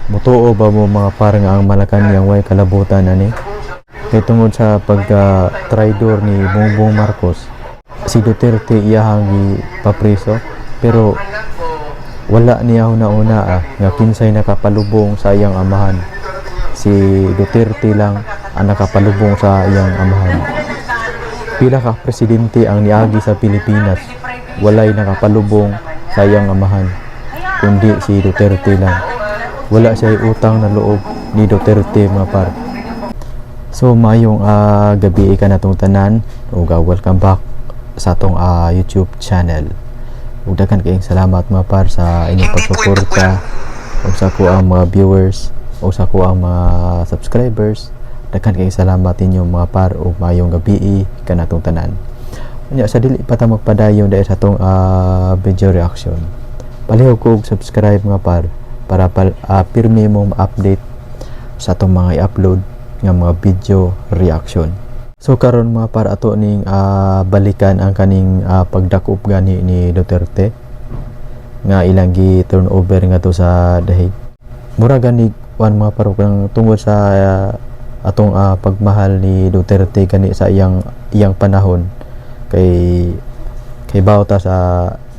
Mutuo ba mo, mga par, nga ang Malacanang way kalabutan ani? Kay tungod sa pagka traidor ni Bongbong Marcos, si Duterte iyahang gipapreso, pero wala niya una-una nga kinsay nakapalubong sa iyang amahan. Si Duterte lang ang nakapalubong sa iyang amahan. Pila ka presidente ang niagi sa Pilipinas, walay nakapalubong sa iyang amahan, kundi si Duterte lang. Wala siya utang na loob ni Duterte, mga par. So maayong gabi kanatong tanan ug welcome back sa atong YouTube channel. Ug daghan kayong salamat, mga par, sa inyong pagsuporta ug sa akoang mga viewers ug sa akoang mga subscribers. Daghan kayong salamat ninyo, mga par, ug maayong gabi kanatong tanan. Unya, sa dili pa ta magpadayon dahil sa atong video reaction, palihog ko og subscribe, mga par, para pirmi mo ma-update sa atong mga i-upload nga mga video reaction. So karon, mga par, ato ning balikan ang kaning pagdakop gani ni Duterte nga ilang gi turn over nga to sa The Hague. Mura gani wan, mga par, kang tungod sa atong pagmahal ni Duterte gani sa iyang iyang panahon, kay kay ta sa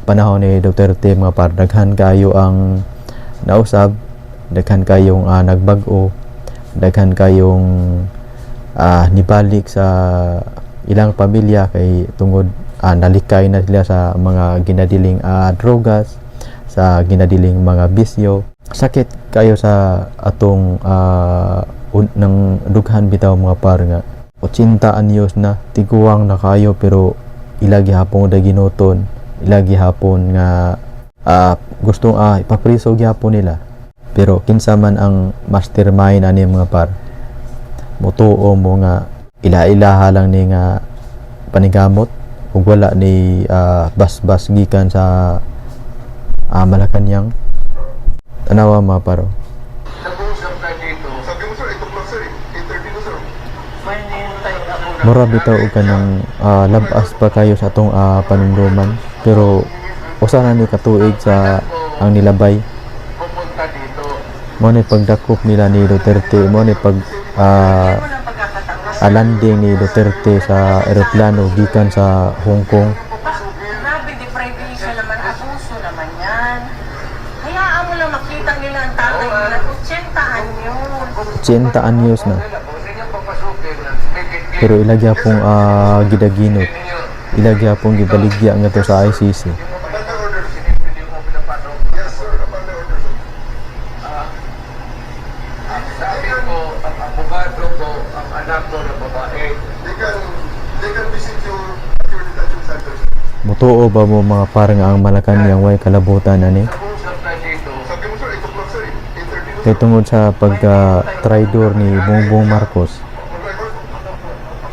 panahon ni Duterte, mga par, daghan kayo ang nausab, daghan kayong nagbag-o, daghan kayong nibalik sa ilang pamilya kay tungod nalikay na sila sa mga ginadiling drogas, sa ginadiling mga bisyo. Sakit kayo sa atong ng dughan bitaw, mga par, nga 80 anyos na, tiguang na kayo, pero ila gihapon daginuton, ila gihapon nga gustong ipapriso gihapon nila. Pero kinsa man ang mastermind ani, mga par? Mutuo mo nga ila-ilaha lang ni nga panigamot ug wala ni basbas gikan sa Malacanang? Tanawa, mga par, oh. Nag-uusap tayo dito. Sabi mo, sir, 8 o'clock, sir eh. 8:30 na, sir. May hinihintay ako na. Mura bitaw og kanang labas pa kayo sa atong panumduman, pero usa na ni katuig sa ang nilabay. Pupunta dito. Mo ni pagdakop nila ni Duterte, mo ni pag landing ni Duterte sa eroplano gikan sa Hong Kong. Grabe, deprivation naman, abuso naman yan. Hayaan mo lang makita nila ang tatay nila, 80 anyos. 80 anyos na. Kung sa inyo papasukin, Pero ila gyapong gidaginot, ila gyapong gibaligya nga to sa ICC. Upon my order, sir. Hindi mo pinapasok. Yes, sir. Upon my order, sir. Ang sabi ko, ang abogado ko, ang anak ko na babae. They can visit you at your detention center, sir. Mutuo ba mo, mga par, nga ang Malacanang way kalabutan ani? Nag-uusap tayo dito. Sabi mo, sir, 8 o'clock, sir eh. 8:30 na, Kay sir. tungod sa pagka traidor ni Bongbong Marcos, On record.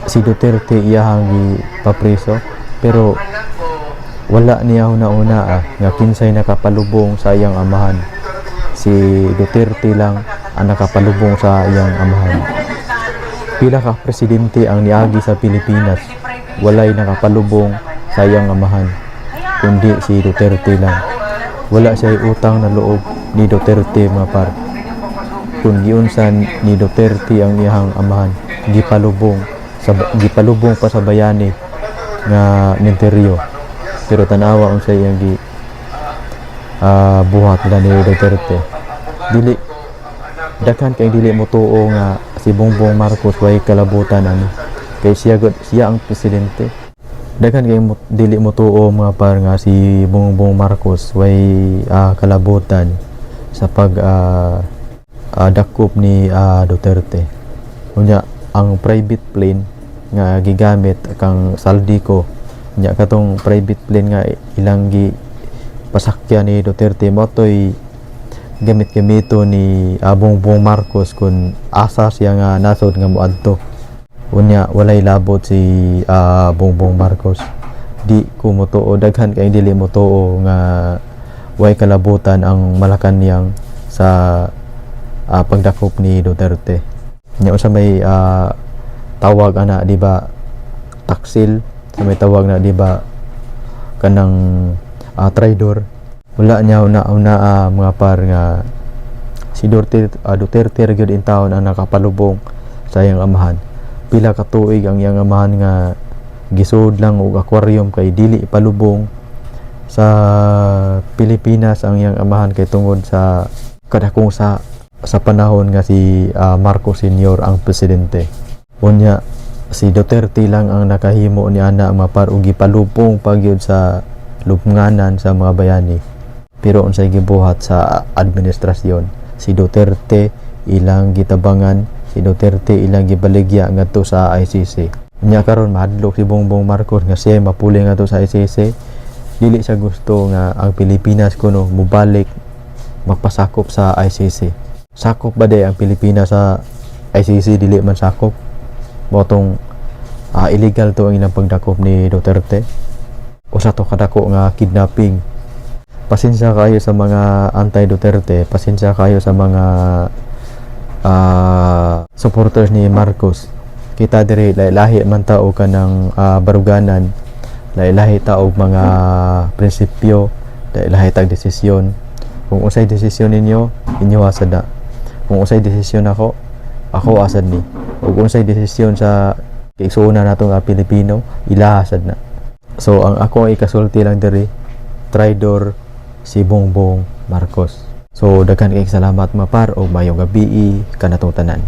Si Duterte iyahang gipapriso, pero Anak ko, wala niya una-una nga kinsay nakapalubong sa iyang amahan. Si Duterte lang ang nakapalubong sa iyang amahan. Pila ka presidente ang niagi sa Pilipinas, walay nakapalubong sa iyang amahan, kundi si Duterte lang. Wala siya utang na loob ni Duterte, mga par. Kung giunsa ni Duterte ang iyang amahan, gipalubong pa sa bayani nga minteryo, pero tanawa unsa iyang gi buhat nila ni Duterte. Dili daghan kay dili mo tuo nga si Bongbong Marcos way kalabutan ani, kay siya gud, siya ang presidente. Daghan kay mo, dili mo tuo, mga par, nga si Bongbong Marcos way kalabutan sa pag dakop ni Duterte. Unya ang private plane nga gigamit kang Zaldy Co, nya katong private plane nga ilang gi pasakyan ni Duterte mo to'y gamit-gamito ni Bongbong Marcos kung asa siya nga nasod nga moadto. Unya walay labot si Bongbong Marcos. Di ko motuo, daghan kay dili motuo nga way kalabutan ang Malacanang sa pagdakop ni Duterte. Nya unsa may tawag ana, di ba, taksil sa may tawag na, di ba, kanang traidor? Wala niya una una mga par, nga si Si Duterte, Duterte ra gyud intawon ang nakapalubong sa iyang amahan. Pila ka tuig ang iyang amahan nga gisud lang og aquarium kay dili ipalubong sa Pilipinas ang iyang amahan kay tungod sa kadakong sa panahon nga si Marcos Sr. ang presidente. Unya si Duterte lang ang nakahimo ni ana, mga par, og gipalubong pa gyud sa lubnganan sa mga bayani. Pero unsay gibuhat sa administrasyon? Si Duterte ilang gitabangan, si Duterte ilang gibaligya ngadto sa ICC. Nya karon mahadlok si Bongbong Marcos nga siya mapuli ngadto sa ICC. Dili siya gusto nga ang Pilipinas kuno mubalik magpasakop sa ICC. Sakop ba diay ang Pilipinas sa ICC? Dili man sakop. Mao tong illegal to ang ilang pagdakop ni Duterte. Usa to kadako nga kidnapping. Pasensya kayo sa mga anti-Duterte, pasensya kayo sa mga supporters ni Marcos. Kita diri lahi man ta og kanang baruganan, lahi ta og mga prinsipyo, lahi tag desisyon. Kung unsay desisyon ninyo, inyo asad na. Kung unsay desisyon ako, ako asad ni. Ug unsay desisyon sa kaigsuonan nato nga Pilipino, ilaha sad na. So ang ako ang ikasulti lang diri, traidor si Bongbong Marcos. So daghan kayong salamat, mga par, og maayong gabii kanatong tanan.